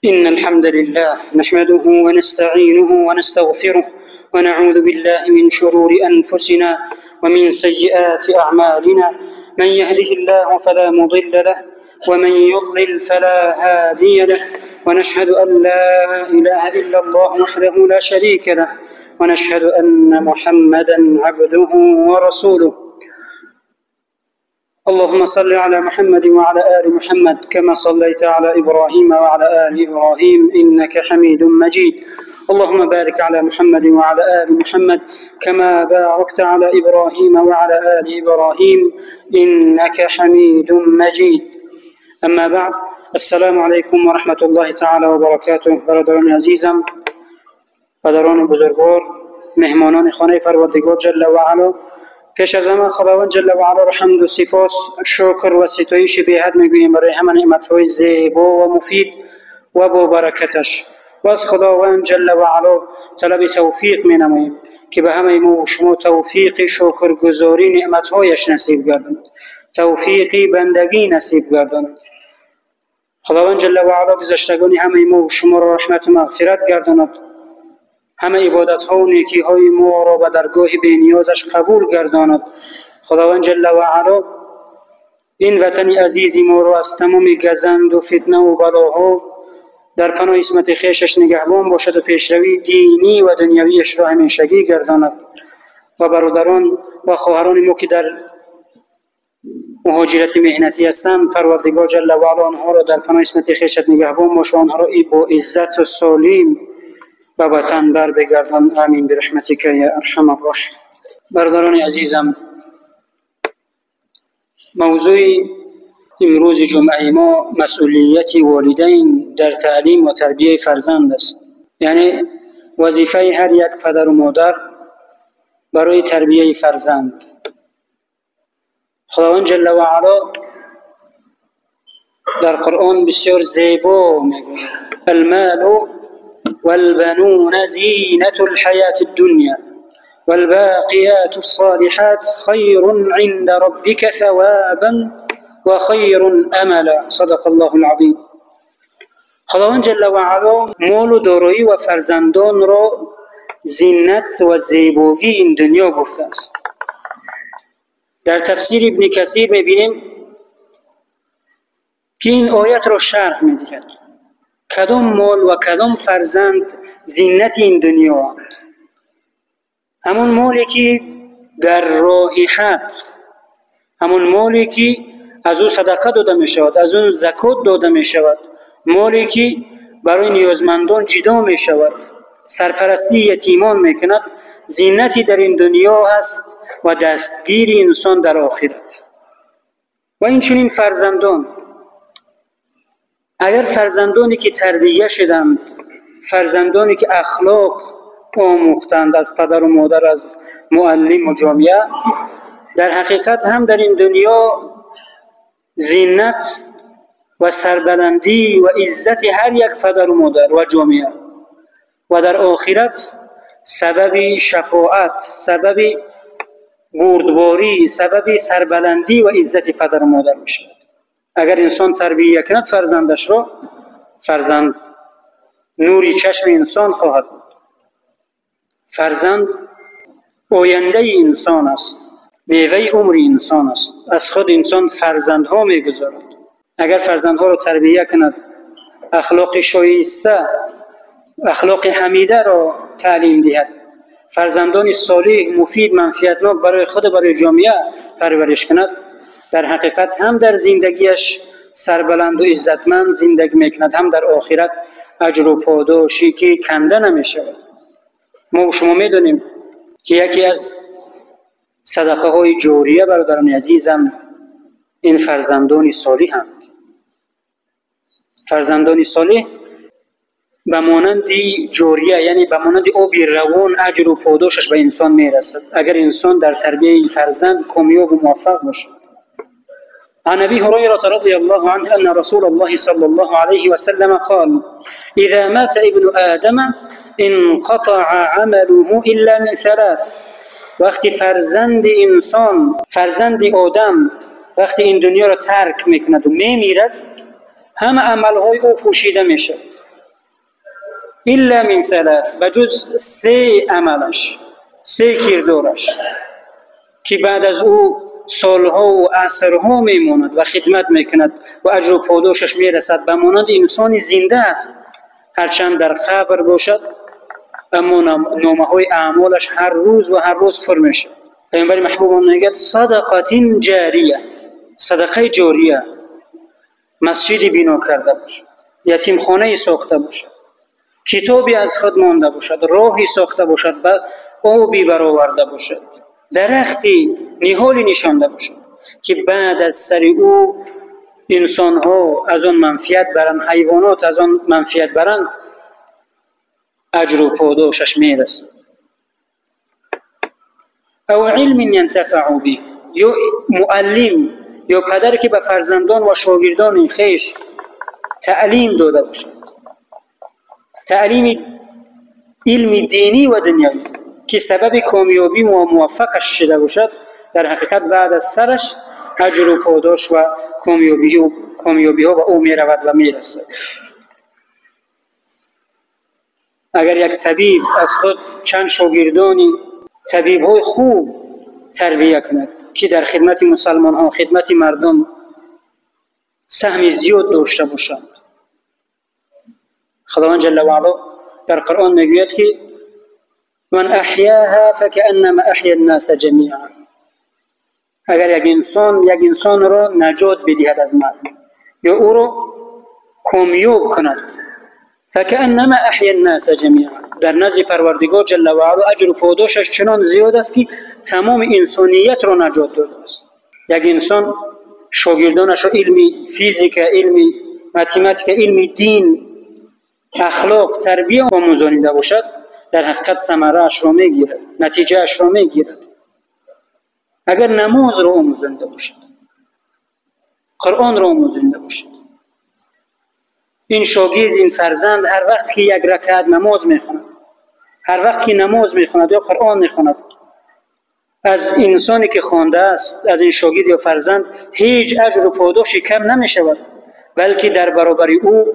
إن الحمد لله نحمده ونستعينه ونستغفره ونعوذ بالله من شرور أنفسنا ومن سيئات أعمالنا، من يهده الله فلا مضل له ومن يضلل فلا هادي له، ونشهد أن لا إله إلا الله وحده لا شريك له، ونشهد أن محمدا عبده ورسوله. اللهم صل على محمد وعلى آل محمد كما صليت على إبراهيم وعلى آل إبراهيم إنك حميد مجيد. اللهم بارك على محمد وعلى آل محمد كما باركت على إبراهيم وعلى آل إبراهيم إنك حميد مجيد. أما بعد، السلام علیکم و رحمت الله تعالی و برکاته. برادران عزیزم، پدران بزرگوار، مهمانان خانه پروردگار جل و علا، پیش از همه خداوند جل و علا را حمد و سپاس، شکر و ستایش بی‌حد میگوییم برای همه نعمت‌های زیبا و مفید و با برکتش، و از خداوند جل و علا طلب توفیق مینماییم که به همه ما و شما توفیق شکرگزاری نعمت‌هایش نصیب گرداند، توفیق بندگی نصیب گرداند. خداوند جل و علا گذشتگان همه ما و شما را رحمت و مغفرت گرداند، همه عبادت ها و نیکی های ما را به درگاه بینیازش قبول گرداند. خداوند جل و علا این وطن عزیز ما را از تمام گزند و فتنه و بلاها در پناه عصمت خویشش نگهبان باشد و پیشروی دینی و دنیویش را همیشگی گرداند. و برادران و خواهران ما که در مهاجرت مهنتی هستند، پروردگار جل و علا آنها را در پناه عصمت خویشت نگهبان باشد و آنها را با عزت و سالیم به وطن بر بگردان. آمین برحمتک یا ارحم الراحمین. برادران عزیزم، موضوع امروز جمعه ما مسئولیت والدین در تعلیم و تربیه فرزند است. یعنی وظیفه هر یک پدر و مادر برای تربیه فرزند. خداوند جل و علا در قرآن بسیار زیبا میگوید: المال والبنون زینة الحیاة الدنیا والباقیات الصالحات خیر عند ربک ثوابا و خیر املا. صدق الله العظیم. خداوند جل و علا مال و دارایی و فرزندان را زینت و زیبایی این دنیا گفته است. در تفسیر ابن کثیر میبینیم که این آیت را شرح میدهد. کدام مال و کدام فرزند زینت این دنیا اند؟ همون مالی که در راه حق، همون مالی که از او صدقه داده می شود، از اون زکات داده می شود، مالی که برای نیازمندان جدا می شود، سرپرستی یتیمان می کند، زینتی در این دنیا هست و دستگیر انسان در آخرت. و این چنین فرزندان، اگر فرزندانی که تربیه شدند، فرزندانی که اخلاق آموختند از پدر و مادر، از معلم و جامعه، در حقیقت هم در این دنیا زینت و سربلندی و عزت هر یک پدر و مادر و جامعه، و در آخرت سبب شفاعت، سبب بردباری، سبب سربلندی و عزت پدر و مادر می شود. اگر انسان تربیه کند فرزندش را، فرزند نوری چشم انسان خواهد بود. فرزند آینده انسان است، میوه عمر انسان است. از خود انسان فرزندها میگذارد. اگر فرزندها را تربیه کند، اخلاق شایسته، اخلاق حمیده را تعلیم دهد، فرزندان صالح، مفید، منفعتناک برای خود و برای جامعه پرورش کند، در حقیقت هم در زندگیش سربلند و عزتمند زندگی میکند، هم در آخرت اجر و پاداشی که کنده نمیشود. ما و شما میدونیم که یکی از صدقه های جاریه برادران عزیزم این فرزندان صالح هستند. فرزندان صالح به مانند جاریه، یعنی به مانند آب روان، اجر و پاداشش به انسان میرسد اگر انسان در تربیه فرزند کامیاب و موفق باشد. عن أبي هريرة رضي الله عنه أن رسول الله صلى الله عليه وسلم قال: إذا مات ابن آدم انقطع عمله إلا من ثلاث. وقتی فرزند انسان، فرزند آدم وقتی این دنیا را ترک میکند و میمیرد، همه عملهای او پوشیده میشه. إلا من ثلاث، بجز سه عملش، سه کردارش که بعد از او سالها و عصرها میماند و خدمت میکند و اجر و پاداشش میرسد، به مانند انسان زنده است، هرچند در قبر باشد اما نامه های اعمالش هر روز و هر روز پر میشود. پیامبر محبوب میگه صدقه جاریه، صدقه جاریه، مسجدی بنا کرده باشد، یتیم خانه ساخته باشد، کتابی از خود مانده باشد، راهی ساخته باشد، آبی برآورده باشد، درختی نهالی نشانده باشد که بعد از سر او انسانها از آن منفعت برند، حیوانات از آن منفعت برند، اجر و پاداشش میرسد. او علم ینتفع به، یا معلم یا پدر که به فرزندان و شاگردان خویش تعلیم داده باشد، تعلیم علم دینی و دنیوی که سبب کامیابی و موفقش شده باشد، در حقیقت بعد از سرش اجر و پاداش و کامیابی ها به او می رود و می رسد. اگر یک طبیب از خود چند شاگردانی طبیب های خوب تربیه کند که در خدمت مسلمان ها، خدمت مردم سهم زیاد داشته باشند، خداوند جل و علا در قرآن میگوید که من احیاها فکأنما احیا الناس جمیعا. اگر یک انسان را نجات بدهد از مرگ یا او را کامیاب کند، فکأنما احیا الناس جمیعا، در نزد پروردگار جل و علا اجر و پاداشش چنان زیاد است که تمام انسانیت را نجات داده است. یک انسان شاگردانش را علم فیزیک، علم متماتیک، علم دین، اخلاق، تربیه آموزانیده باشد، در حقیقت ثمره اش را میگیرد، نتیجه اش را میگیرد. اگر نماز را آموزانیده باشد، قرآن را آموزانیده باشد، این شاگرد، این فرزند هر وقت که یک رکعت نماز میخواند، هر وقت که نماز میخواند یا قرآن میخواند، از انسانی که خوانده است، از این شاگرد یا فرزند هیچ اجر و پاداشی کم نمیشود، بلکه در برابر او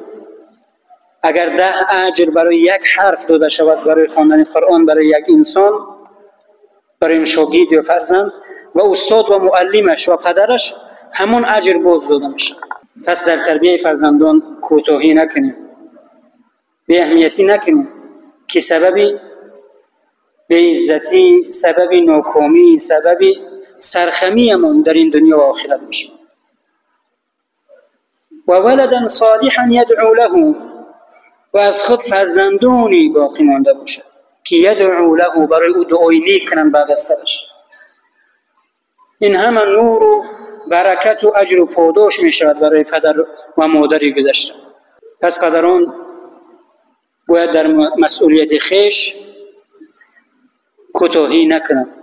اگر 10 اجر برای یک حرف داده شود برای خواندن قرآن برای یک انسان، برای این شاگرد یا فرزند و استاد و معلمش و پدرش، همون اجر باز داده میشه. پس در تربیه فرزندان کوتاهی نکنیم، بی اهمیتی نکنیم که سبب بی‌عزتی، سبب ناکامی، سبب سرخمیمان در این دنیا و آخرت میشه. و ولدا صالحا یدعو له، و از خود فرزندانی باقی مانده باشد که یدعو له، برای او دعای نیک کنند بعد از سرش. این همه نور و برکت و اجر و پاداش می شود برای پدر و مادری گذشته. پس پدران باید در مسئولیت خویش کوتاهی نکنند.